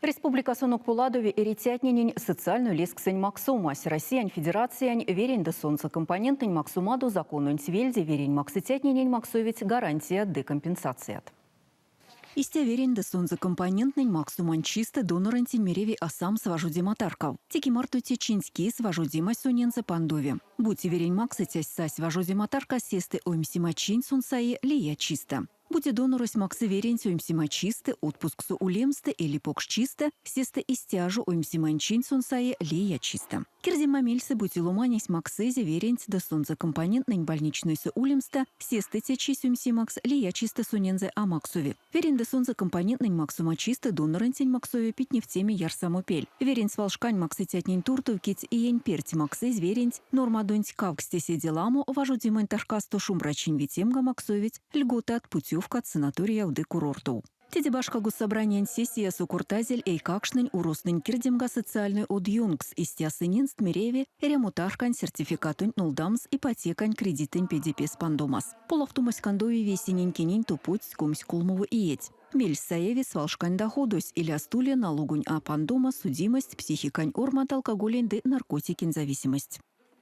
Республикасонок поладови эрицятненень социальной лезксэнь максомась. Россиянь Федерациянь верень ды сонзэ компонентнэнь максомадо закононть вельде верень максыцятненень максовить гарантият ды компенсацият. Истя верень ды сонзэ компонентнэнь максомань чистэ доноронтень мереви а самс важодема таркав. Теке марто те чинть кис важодемась сонензэ пандови. Бути верень максыцясь сась важодема таркас, сестэ оймсема чинть сон саи лия чистэ. Бути донорось максы веренть оймсема чистэ, отпусксо улемстэ эли покш чистэ, сестэ истя жо оймсемань чинть сон саи лия чистэ. Кирдема мельсэ, бути ломанесь максызе веренть ды сонзэ компонентнэнь больничнойсэ улемстэ, сестэ те чись оймсемакс лия чистэ сонензэ а максови. Верень ды сонзэ компонентнэнь максома чистэ доноронтень максови питневтеме ярсамопель. Верень свалшкань максыцятнень туртов, кить иень перть максызь веренть нормадонть кавксте седе ламо, важодемань таркасто шумбрачинь витемга максовить льготат, путевкат санаторияв ды курортов. Теде башка Госсобраниянь сессиясо кортазель эйкакштнень урозтнэнь кирдемга социальной од ёнкс, истя сыненст мереви эрямотаркань сертификатонть нолдамс ипотекань кредитэнь педе-пес пандомас. Полавтомась кандови весенень, кинень топодсть 23 иеть. Мельс саеви свалшкань доходось, илязт уле налогонь а пандома, судимость, психикань ормат, алкоголень ды наркотикень зависимость.